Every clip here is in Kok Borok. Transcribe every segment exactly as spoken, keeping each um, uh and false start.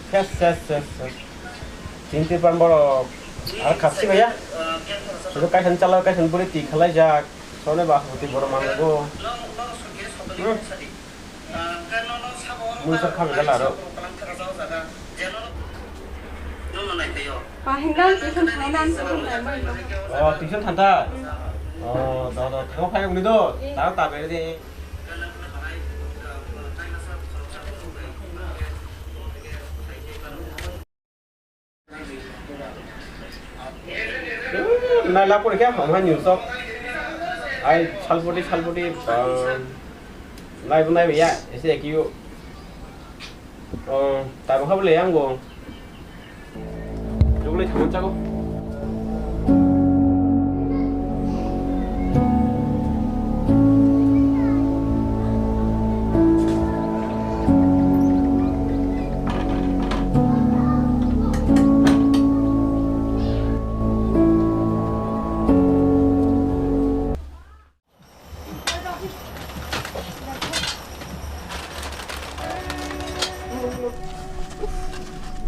Ses, ses, ses, ses. Chini Tripura borok ar khasi maya. Suru kaisa chala, kaisa buri ti khalai jak. Sone ba huti borok mango. Hmm. Mui sa khabe gala ro. Pahindan tuition thana, tuition thana. Oh, tuition thanta. Oh, do, do, thang phai uni do. Tang ta bere de. Nai lapor khe hamha ni usok. Ai salpoti salpoti, um, nai bo nai ya, ese ekyu. Oh, tabo kha bole yang bo. Jogole thangma chago.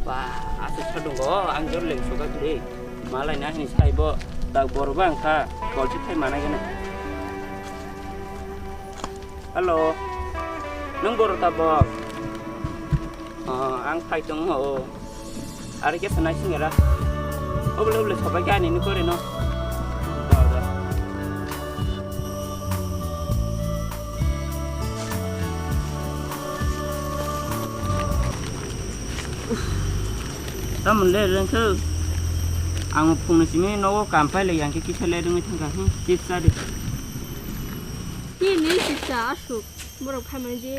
Ba, aswk sa tongo, ang jor leng suka kiri. Malai na hini sai bo, tak bor ba ang kha, kol si thai mana gana. Hello, nung bor ta bo? Oh, ang phai tongo, oh. Ari khe sanai singera. Oble oble sobai khe ani ni kore no. Da, da. Tamon le rengkhe. Ang phungni simi nogo kam phai le yang khe kisa le rengwi thangkha. Hmm, chips cha di. Ki ni chips cha asuk. Borok phaimani je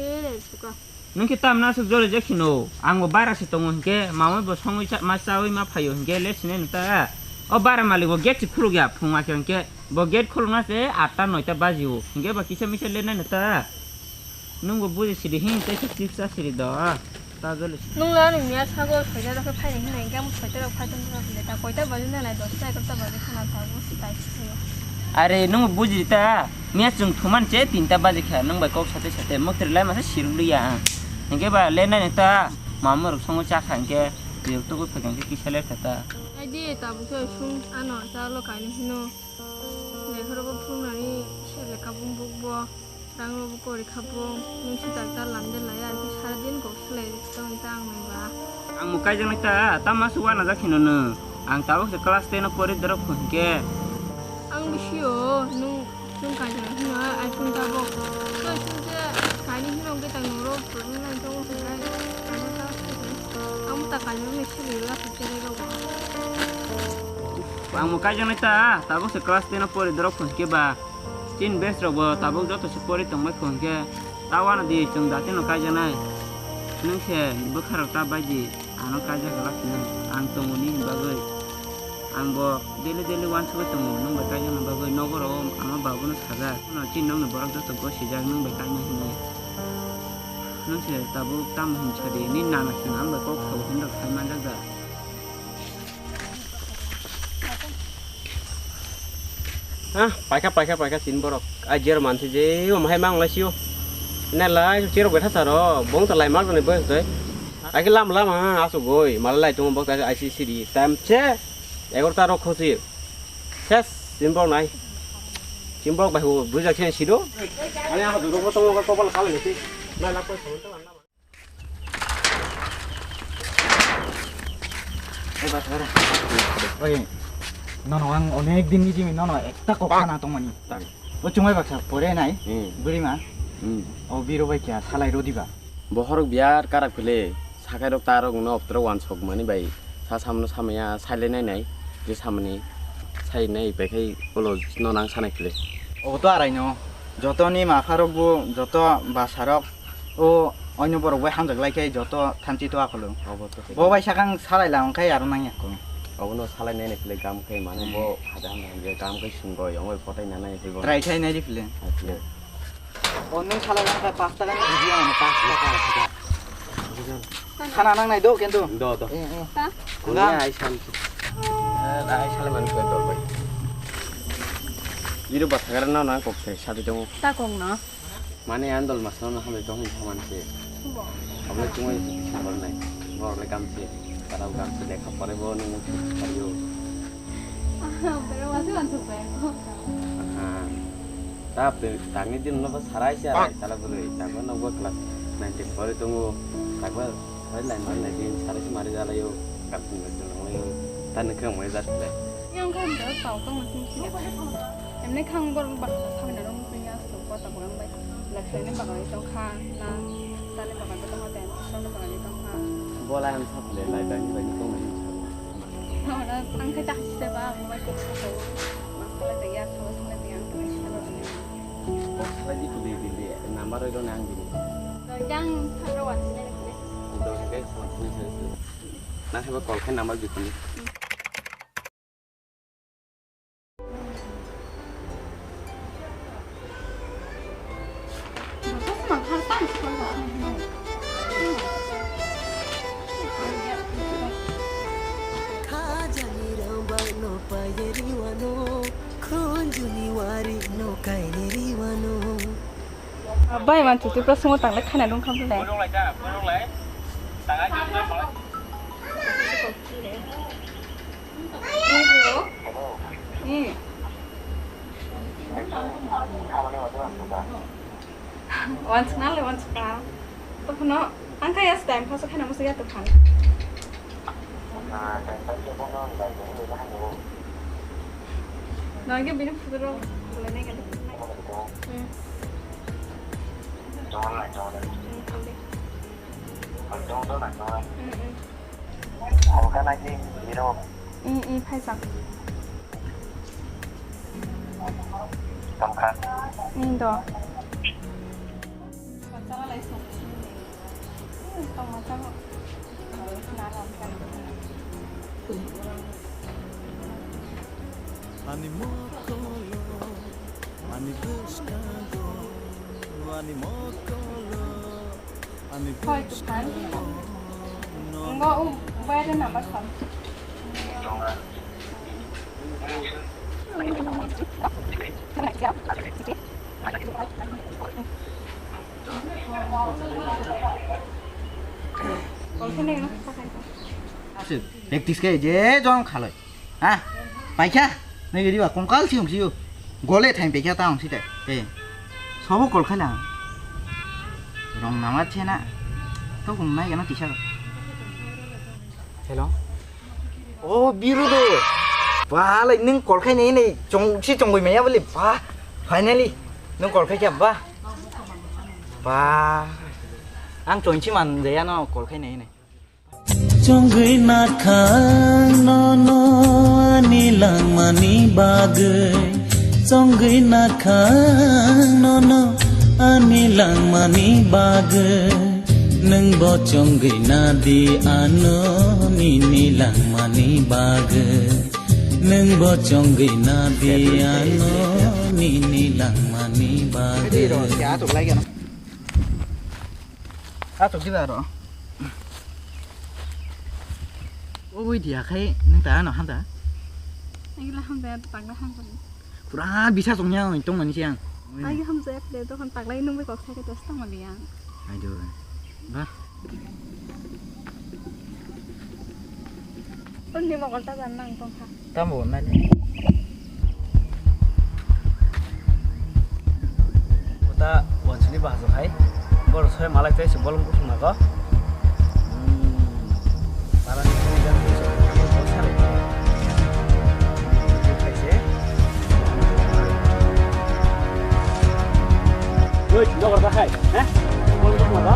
suka. Nwng khe tamna aswk jole je kheno? Ang bo bara se tongo hinkhe, mamai bo songwi cha-, ma chawi ma phaio hinkhe le sinai nw ta. O bara malik bo gate se khuluk ya phung akhe hinkhe, bo gate khuluk na se atta noita baji o hinkhe ba kisa misa le nai nw ta. Nwng bo buji sidi hin tei khe chips cha sidi do. Ta jole. Nwng le ani miya sago soita rok khe phaini hinwi hinkhe, amo soita rok phai tongkha khe ta koita baji nai nai, dosta egarota baji khana ta bo se tai se. Are nwng bo buji ta. Miya chwng thuman che tinta baji kha, nwng bai kok sate sate mwktwrwi lai masa siruk liya ang. Hinkhe ba le nai ta, mama rok songo cha kha hinkhe, riyok tugui phai kha hinkhe kisa le kha ta. Ai di, tabuk khe sung ano chalo kainwi hino. Lekharo bo phungnani se lekha bumbo bo, rang rok bo kori kha bo, nwng si tak ta lam de lai, ar sara din kok Khlai tong ta ang nai ba. Ang bo kaijaknai ta, tamo aswk uanajak hino nwng? Ang tabuk se class ten o pori dorok hinkhe. Ang bisio nwng, nwng kaijaknai hino iPhone tabuk. Tei sungkhe kainwi hino hwnkhe tang norok problem nai tongo hwnkhe. Ang ta se, ang ta kaijaknai simi la kaijaknai rogo. Ang bo kaijaknai ta, tabuk se class ten o pori dorok hinkhe ba. Chini batch rok bo tabuk joto se pori tongbai kho hinkhe ta uanadi chwng dati no kaijaknai. Nwng se bwkha rok ta bai di, ano kaijak glak hinwi ang tongo nini bagwi. Ang bo daily daily uansugwi tongo nwng bai kaijakna bagwi, nogo rok ama babu no sajak. Chini nokni borok joto gosijak nwng bai kainai hinwi. Nwng se tabuk tamo hwn sadi, nini nana se ang bai kok sao hinwi rok sai manjak da. Ha, paikha, paikha, paikha, chini borok. Ai, jero mansi je, o mahai mang lai sio. Ne lai, jero betha saro, bong ta lai mak ni boy toi. Ai, ke lam, lam, ha, asu goi, mal lai tung bok ta ai si siri. Time che, egarota rok khosi. Ses, chini borok nai. Chini borok bai hu, bujak chen sido. Ani aha duro ko tongo ko pal kala ni si. Nai la ko. Oi, nono ang onek din ni simi nono ekta kok khana tongmani. Tang. O chumai baksa pore nai, hmm, burima. Hmm. O biro bai kya salai rodiba. Bohorok biyar karak phile, sakai rok tarok no optro wan sok mani bai. Sa samno samaya saile nai nai, je samani sai nai bai khai ulo no nang sanai phile. Obo to arai no, joto ni mapha rok bo, joto basa rok, O oino borok bai hamjak lai khe joto thanchi to akholo. Obo to. Bo bai sakang salai la wng khe aro nang yakho. Obo no salai nai nai phile gam khe mane, hmm, bo hada ham je gam khe sungoi ongoi kotai na nai phile bo. Try khai nai ri phile. Phile. O nwng salai la khe pash taka ni video ano pash taka. Khana nang nai do kento. Do, do. Eh, eh. Ha? Kunya ai san. Eh, ai salai man khe do bai. Iro ba thagara na na kok sai sadi tongo. Ta kong na. Mane andol masno no hamle tong hin thaman se. Bo. Abole chungo ni sambal nai. Borok le gamse, tara gamse lekha pore bo nung sario. Aha, pero wasi wansuk bai. Aha. Ta pe tangni din no ba sarai se arai chala bwrwi. Tabo no bo class nine ten pore tongo. Tabo sarai lai mari lai din sarai se mari jalayo. Kapung kapung nanglayo. Ta nung khe mari jat le. Yang khe ang tau kang sing sing. Emne khang bor bak sawi na rong sing ya so kota bang bai. Laksa ni bak ni tong kha na. Ta ni bak ni tong kha ten. Sa ni bak ni tong kha. Bola ang sap le lai bai ni bai ni tong ni. Ora ang khe tak sise ba ang bai ko ko. Mas kala te ya sa mas kala te ya ang khe sise ba ni. Kok salai di kudui di di number oi do nang di. Doi jang sa ro wa sine. Doi ke sa sine. Nang heba call khe number di kuni. Khajani rambak no payari wano, khunjuni wari no kaineri wano. Bai man chutu pro sungo tangle khana dong kham le. Wansukna le wansukna. Tokhono ang kaya time pass khaina musu ya tokhan. Nangke bini putro le ne gani. Hmm. Hmm, thank you. Hmm, hmm. Ang kha nai di, biro. Hmm, hmm, phaisa. Tong kha. Hmm, do. Ani mokolo, ani bwskango, ani mokolo. Hoi, tukan. Enggak, um, bayar nama kan? Practice khe je jong khalai. Ha? Paikha? Nai gidi ba kongkal si ongsi yo. Gole thain paikha ta ongsi te. Eh. Sobo kol khaila. Rong nama chena. To kung nai gana tisa. Hello. Oh, Biru do. Ba lai nung kol khai nei nei chong si chongoi maya bole ba. Finally nung kol khai kya ba. Ba. Ang chong si man jaya no kol khai nei nei. Chongwi nakhang nono ani langmani bagwi. Chongwi nakhang nono ani langmani bagwi. Nwngbo chongwi nadi ano nini langmani bagwi. Nwngbo chongwi nadi ano nini langmani bagwi. Asok di aro. Oboi dia khai nang ta ano hamda. Ang la hamda, tang la hamda. Pura bisa tongya ang tong mani siang. Ang hamda ya ple to kon tang la nung be kok khai ke to stang mani ya. Ayo. Ba. Pun ni mo kol ta jan nang tong kha. Tamo nani. Kota wansini bahasa hai. Bor soi malai tai se bolong kusung nago. Hmm. Para ni kini dan kusung. Bor sare. Hai se. Woi, jogor bahai. Hah? Bolong kusung nago.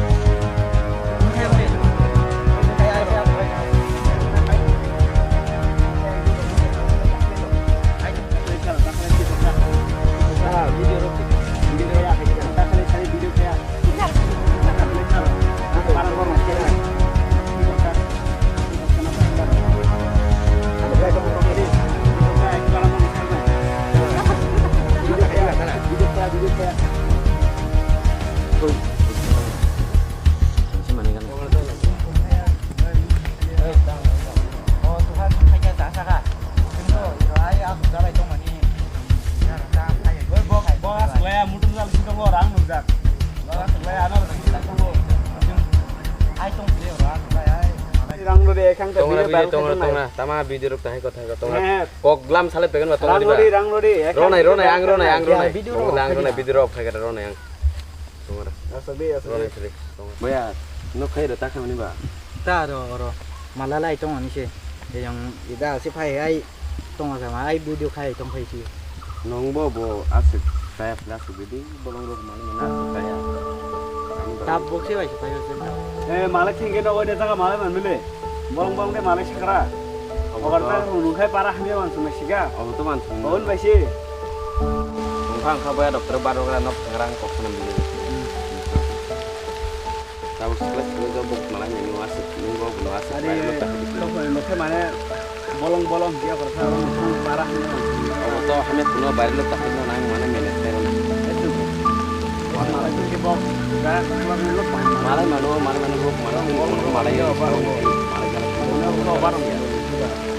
Tongra video, tongra, tongra. Tama video rok tahai kotha kotha tongra. Kok glam sale pegen ba tongra. Rang rodi, rang rodi. Ronai, ronai, ang ronai, ang ronai. Video rok ang ronai, video rok phai kata ronai ang. Tongra. Asok di, asok di. Ronai sale. Boya, no khai rata khamani ba. Ta ro ro. Malalai tong ani se. Yang ida se phai ai. Tongo sama ai video khai tong phai si. Nongbo bo aswk kaya aswk bidi bolong rok mani mani aswk kaya. Tab bokse bai se phai se. Eh, malai thingke no oide jaga malai man bile. Bolong bolong de malai sakra. Ogar ta nung khai para hamya man sumai siga. Obo to man sumai. Bon bai si. Nungkha angkha boya doctor baro gra nok sangrang kok sanam bile. Tabuk sikla sikla jok bok malai nini wasuk nini bok no asuk. Ari, tok no khe mane bolong bolong dia kor sa, bolong bolong para hini. Obo to hame kuno baire lo tahai no nang mane manage khai rona. Etu. Malai tu ke bok ga, malai lo pa. Malai mano, malai mano bok mano, malai yo, malai yo, malai yo.